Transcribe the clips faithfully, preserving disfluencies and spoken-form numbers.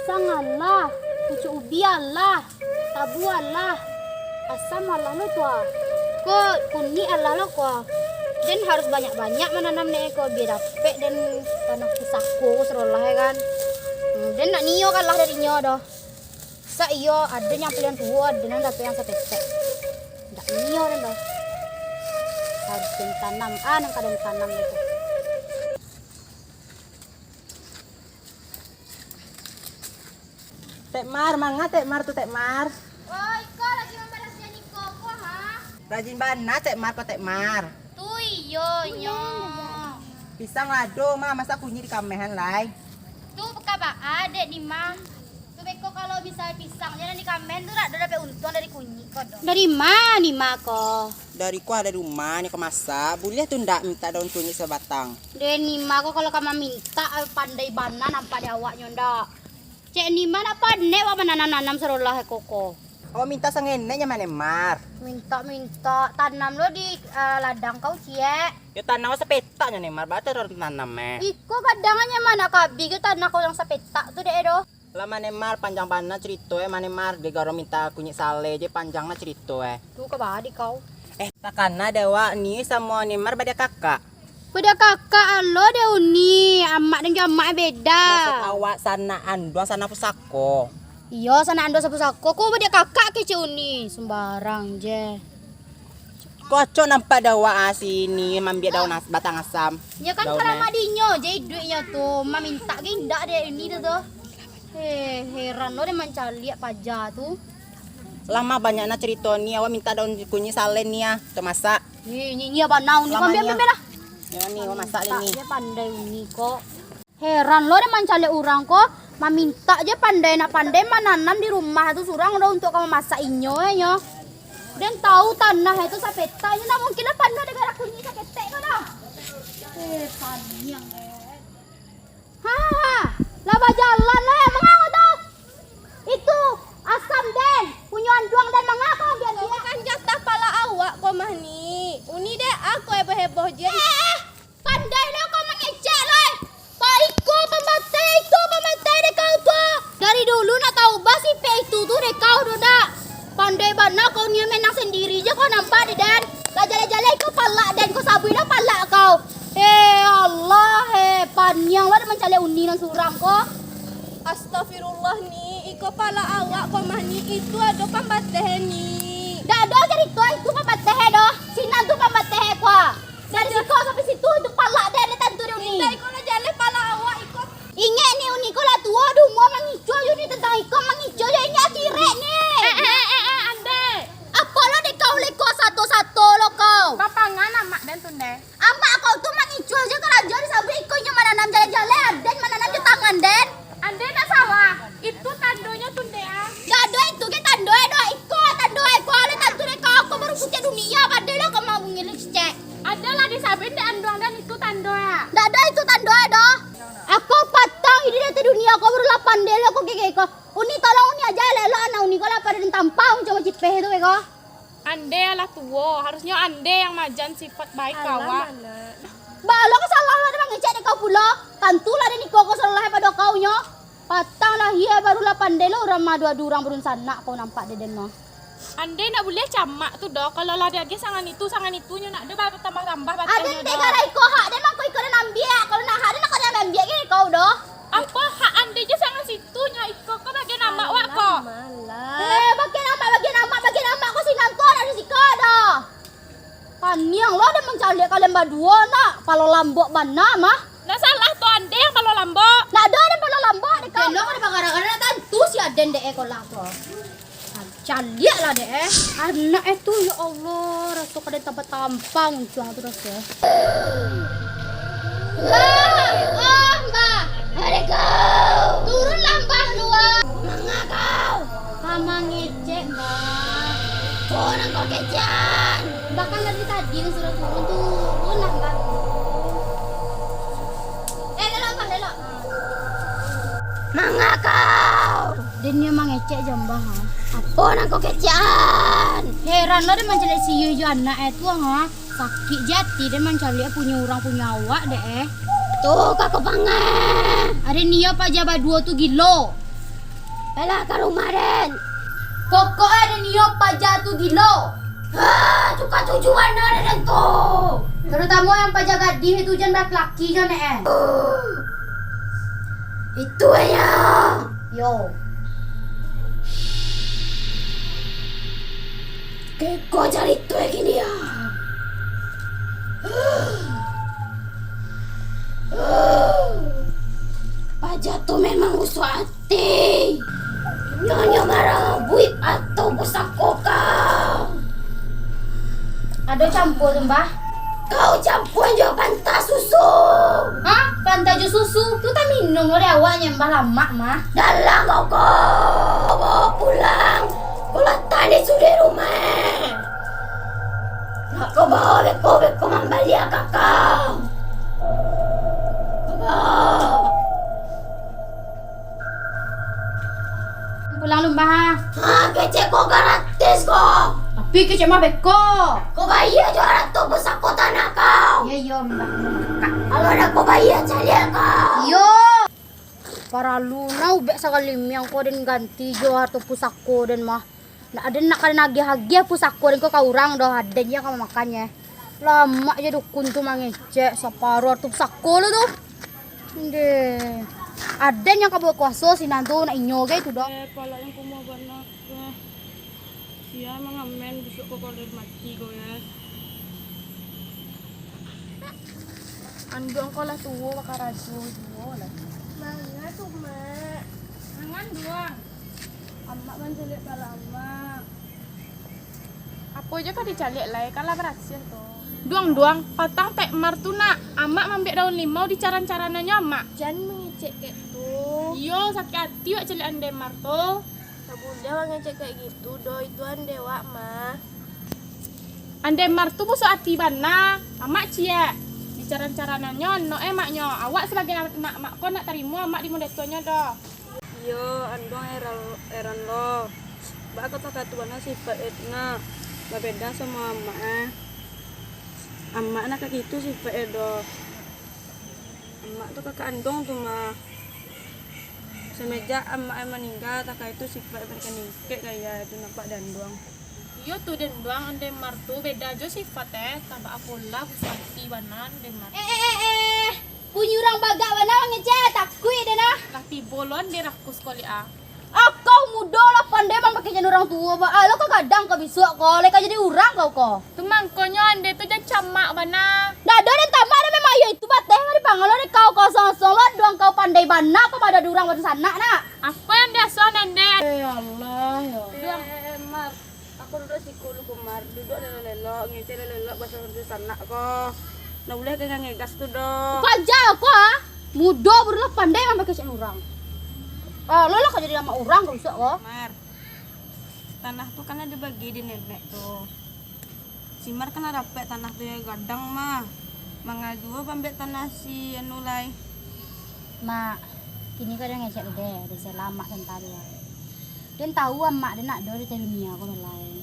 Pisang alah, pucuak ubi alah, tabu alah, asam alah lo tu ah. Ko kunyik alah lo ko. Den harus banyak-banyak mananam ne ko, bia dapek den tanah pusako sarolah, ya kan. Hmm, den ndak nio kalah dari nyo doh. Sa iyo, ado nan paliang tuo, ado nan dapek nan saketek. Ndak nio den doh. Harus den tanam, ah, nan ka den tanam itu. Tek Mar, manga Tek Mar tu, Tek Mar? Oh, iko lagi mambarasiahan iko ko, ha? Rajin bana Tek Mar ko, Tek Mar. Tu iyo nyo. Pisang lado, Ma, masak kunyik di kamehan lai. Tu ka baa dek Nima? Tu beko kalau misalnyo pisang jan di kamehan tu, dak ado dapek untuang dari kunyik ko doh. Dari ma Nima ko? Dari kuah, dari rumah ni ka masak. Buliah tu ndak mintak daun kunyik sabatang? Dek Nima ko kalau ka mamintak, eh, pandai bana nampak di awaknyo ndak? Cek Nima ndak pandai awak mananam-nanam sarolah ko ko. Awak mintak sangenek nyo mah, Nek Mar. Mintak-mintak, tanam lo di, eh, ladang kau ciek. Yo tanam sapetak nyo, Nek Mar, baa tu urang tanam, eh. Iko gadang nyo mah nak ka abih ko tanah kau nan sapetak tu dek e doh. Lah mah, Nek Mar, panjang bana carito e, mah, Nek Mar, dek garo mintak kunyik saleh je, panjang lah carito e. Tu ka baa dek kau? Eh, takana dek awak ni samo Nek Mar badiak kakak? Badiak kakak alo dek Uni, amak dan jo amak e beda. Maksud awak sanak anduang sanak pusako? Iyo, sanak anduang sapusako, ko badiak kakak kecek Uni, sumbarang je. Kocok nampak dek awak ah, si Uni mambiak daun as-, batang asam. Nyo kan daun, eh. Karamadinyo je iduiknyo tu, mamintak ge indak dek Uni tu tu. Heh, heran lo den mancaliak paja tu. Lah mah banyak nah carito ni, awak mintak daun kunyik saleh ni ah, untuak masak. Heh, nyinyia bana Uni, ko ambiak, ambiak lah. Yo ni, awak masak ni. Mamintak je pandai Uni ko. Heran lo den mancaliak urang ko, mamintak je pandai, nak pandai mananam di rumah tu surang doh untuak ka mamasak inyo e nyo. Den tau tanah e tu sapetak, inyo ndak mungkin lah panuah dek garo kunyik saketek ko doh. Eh, paniang e. Ha, lah bajalan lo, manga ko tu? Itu asam den, punyo anduang den, manga ko biak-biak? Ko kan jatah pala awak ko mah ni. Uni dek a ko heboh-heboh je. Eh, eh, eh. Pandai lo kau mangecek lai. Pa iko pambateh, itu pambateh dek kau tu. Dari dulu nak taubah sipek itu tu dek kau tu dak. Pandai bana kau ni, menang sandiri je kau nampak dek den. Lah jaleh-jaleh kau palak den, kau sabuik lah palak kau. Eh Allah, eh, paniang lah den mancaliak Uni nan surang ko. Astagfirullah ni, iko pala awak ko mah ni, itu ado pambateh ni. Dak ado carito itu pambateh doh. Sinan tu pambateh ko. Dari siko sampai situ, itu palak den, den tantu dek Uni. Indak, iko lah jaleh pala awak, iko. Ingek ni, Uni ko lah tuo, di umua mangicuah jo ni, tantang iko mangicuah jo, ingek akhirat ni. Eh, eh, eh, eh, eh, Ande. Apo lo dek kau leko sato-sato lo kau? Bapangan amak den tu, Nde. Amak kau tu mangicuah jo karajo disabuik iko inyo mananam jaleh-jaleh, aden mananam jo tangan den. Ande ndak salah. Itu tandonyo tu, Ndek, ah. Ndak ado itu ge tando e doh. Iko tando e, ko alun tantu dek kau, ko baru puncak dunia, pandai lo kau mambungil cek. Ado lah disabuik dek anduang den itu tando e. Ndak ado itu tando e doh. Ako patang ini di ateh dunia, ko baru lah pandai lo ko gege ko. Uni tolong Uni aja elok-elok anak Uni ko lah pado den tampang cuma cipeh tu beko. Ande lah tuo, harusnyo Ande yang maajan sifat baik ka awak. Baa lo ko salah lah den mangecek dek kau pulo. Tantu lah den iko ko salah pado kau nyo. Patang lahia baru lah pandai lo urang maadu-adu urang badunsanak kau nampak dek den mah. Ande ndak buliah camak tu doh, kalau lah diagiah sangan itu, sangan itu nyo nak ado batambah-tambah batehnyo doh. Ande ndak lah iko hak den mah, kau iko den ambiak. Kalau nak hak den, nak kau den ambiak ge kau doh. Apo hak Ande je sangan situ nyo, iko ko bagian amak wak ko. Eh, bagian amak, bagian amak, bagian amak ko sinan ko, dak di siko doh. Paniang lo den mancaliak kalian baduo nak, palo lambok bana mah. Ndak salah tu Ande yang palo lambok. Ndak ado den palo lambok dek kau. Den lo ko dibagara-gara nak tantu si Aden dek e ko lah ko. Caliak lah dek e. Anak e tu, ya Allah, raso ka den tampang-tampang uncuang tu raso. Mbah, oh, Mbah, adek kau. Turunlah, Mbah, lua. Manga kau? Ka mangecek, Mbah. Oh, nan kau kecekan. Mbah kan dari tadi nan suruh turun, turunlah, Mbah. Eh, lelok, Mbah, lelok. Manga kau? Den nyo mangecek jo Mbah, ha. Apo nan kau kecekan? Heran lo den mancaliak si Yui jo anak e tu, ha. Sakik je ati den mancaliak punyo urang punyo awak dek e. Tu ka kau pangan. Ari nio paja baduo tu gilo. Alah, ka rumah den. Pokoknyo den iyo paja tu gilo. Ha, tu katuju bana den tu. Tarutamo nan paja gadih tu, jan balaki-laki jo nek, eh. Itu aja. Yo. Keko carito kini, ah. Paja tu memang rusuah ati. Nyo, nyo marabuik arto pusako kau. Ado campua tu, Mbah? Kau campua jo pantah susu. Hah? Pantah jo susu? Tu taminum lo dek awaknyo, Mbah, lamak mah. Dalam kau ko, bawa pulang. Kau latak di sudek rumah. Nak kau bawa beko-beko mambaliak ka kau. Kau bawa. Pulang lu, Mbah. Ha, kecek ko gratis ko. Tapi kecek mah beko. Ko bayia jo arato pusako tanah kau. Iyo, iyo, Mbah. Kalau ndak ko bayia caliak kau. Iyo. Paralu na ubek sagalimiang ko den ganti jo arato pusako den mah. Ndak ado nak ka den agiah-agiah pusako den ko ka urang doh, aden je ka mamakannyo. Lamak je dukun tu mangecek, saparo tu pusako lo tu. Ndeh. Aden nan ka bakuaso sinan tu, nak inyo gai tu doh. Eh, palak nan kumuah bana tu, eh. Sia mangamen bisuak ko kalau mati ko, eh. Anduang ko lah tuo, bakarajo juo lah. Manga tu, Mak? Mangan, Duang. Amak mancaliak palak Amak. Apo jo ka dicaliak lai, kan lah barasiah tu. Duang, Duang, patang Tek Mar tu nak, Amak maambiak daun limau dicaran-caranannyo Amak. Jan mangecek kek tu. Iyo, sakik ati wak caliak Andai Mar tu. Ndak buliah wak ngecek kek gitu doh, itu Andai wak mah. Andai Mar tu busuak ati bana, Amak ciek. Dicaran-caranannyo, no eh maknyo, awak sabagai anak Amak ko ndak tarimo Amak di mudo tuonyo doh. Iyo, Anduang eran, eran lo. Baa kok takah tu bana sifaik e tu nak. Babeda samo amak e. Amak nak kak itu sifaik e doh. Amak tu kakak Anduang tu mah. Semenjak amak e maningga, takah itu sifaik e makin ningkek gaya e tu nampak di Anduang. Iyo tu, Denduang, Andai Mar tu beda jo sifaik e, tabaa pola busuak ati bana Andai Mar. Eh, eh, eh, eh. Bunyi urang bagak bana mangecek, takuik den ah. Lah tibo lo Andai Rakus ko liak ah. Akau mudo lah pandai mampakicakan urang tuo, baa lo kau gadang kau bisuak ko, lai ka jadi urang kau ko. Tu mangkonyo Andai tu jan camak bana. Ndak ado den tamak doh, memang iyo itu bateh ka dipangalo dek kau, kau song-song lo Anduang kau pandai bana, kau mado di urang badunsanak nak. Apo nan diasuah Andai? Eh, Allah, ya Allah. Duang. Eh, Mar. Aku duduak siko lu ko, Mar. Duduak lelok-lelok, ngecek lelok-lelok baso dunsanak ko. Ndak buliah ka ngegas tu doh. Kau aja ko ah. Mudo baru lah pandai mampakicakan urang. Ah, lo lah ka jadi amak urang kau bisuak ko. Mar. Tanah tu kan lah dibagi di nenek tu. Si Mar kan lah dapek tanah tu yo gadang mah. Manga juo paambiak tanah si anu lai. Mak, kini ko den ngecek dek den, den salamak santa dek. Den tahu amak den ndak ado di ateh dunia ko lai.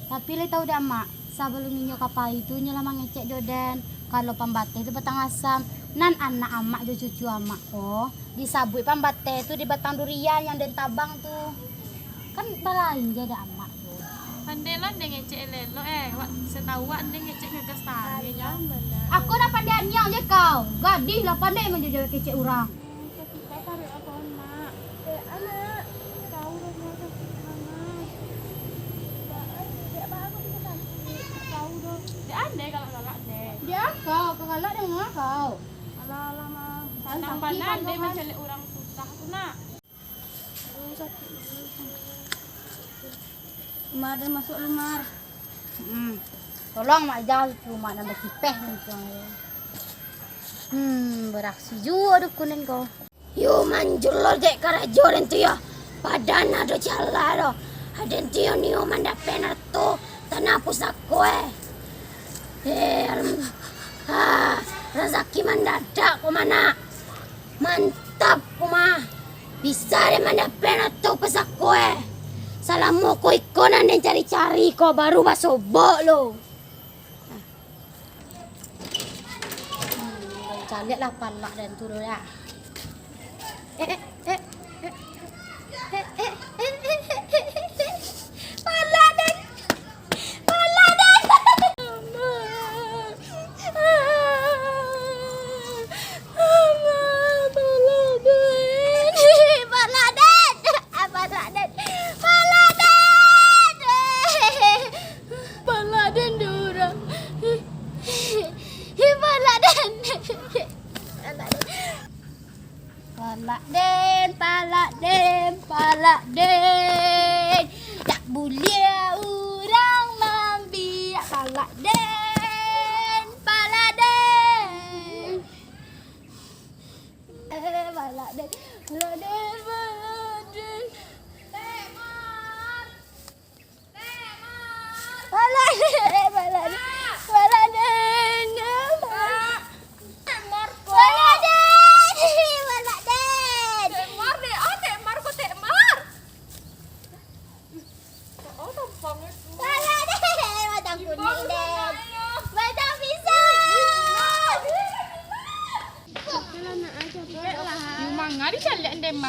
Tapi lai tahu dek amak, sabalum inyo ka pai tu inyo lah mangecek jo den, kalau pambateh tu batang asam, nan anak amak jo cucu amak ko disabuik pambateh tu di batang durian nan den tabang tu. Kan balain je dek amak tu. Pandai lo den ngecek elok-elok eh, wak satahu wak den ngecek ngegas tadi nyo. Aku dah pandai aniang je kau, gadih lah pandai manjajah kecek urang. Sakik tarik apo, Mak? Eh, anak. Tahu doh, Mak, sakik, Mak. Dek, dek, apa aku bisa sakit? Tahu doh. Dek, andai galak-galak, dek. Dek, kau, kau galak dengan kau. Alah, alah, Mak. Sanang sakik, bana, Mak, dek, kan? Mancaliak urang susah tu, nak. Aduh, sakik. Mar, dah masuk lu, Mar. Hmm. Tolong, Mak, jan tu, Mak, nan bakipeh ni, tuang. Hmm, baraksi juo dukun den ko. Yo manjulor dek karajo den tu yo. Padan ado jalan doh. Aden tu yo nio mandapek nato tanah pusako eh. Eh, alm-, ah, razaki mandadak ko mah nak. Mantap ko mah. Bisa den mandapek nato pusako eh. Salamo ko iko nan den cari-cari ko baru basobok lo. Hmm, caliak lah palak den tu doh, dak. Eh, eh, eh, eh. Eh, eh,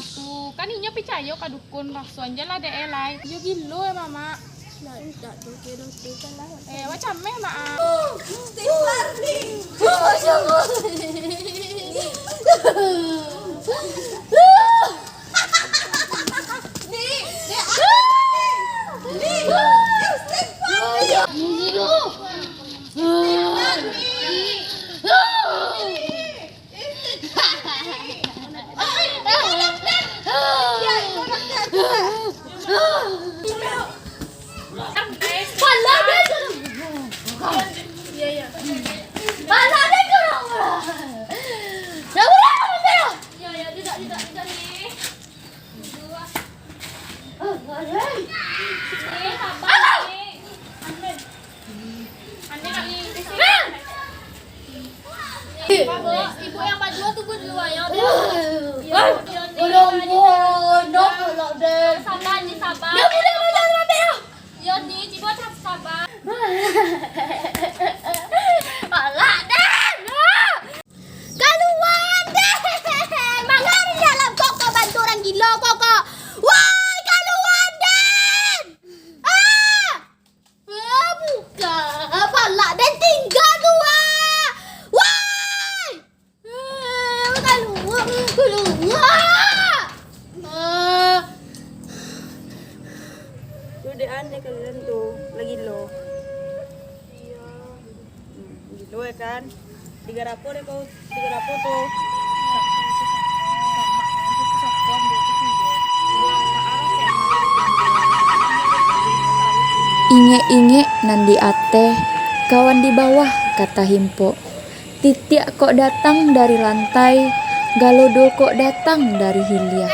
Tu, kan inyo picayo ka dukun, rasuan je lah dek e lai. Iyo gilo e, Mamak. Nak indak tu, kiro tu kan lah. Eh, awak cameh, Mak. Ibu yang baduo tu pun dulu, ayo. Sabar, ni sabar. Yo, ni, tibo sabar. Alah, Den! Kalua, Den! Mangari dalam koko, bantu urang gilo koko. Woi, kalua, Den! Ah! Ah, buka. Palak den tingga tu, ah. Wai! Ah, kalua, kalua. Ah. Tu dek ane kalian tu, lagi lo. Iya. Hmm, gilo ya kan? Digarapo deh kau, digarapo tu. Ingek-ingek nan di ateh, kawan di bawah ka tahimpok. Titiak kok datang dari lantai, galodo kok datang dari hilia.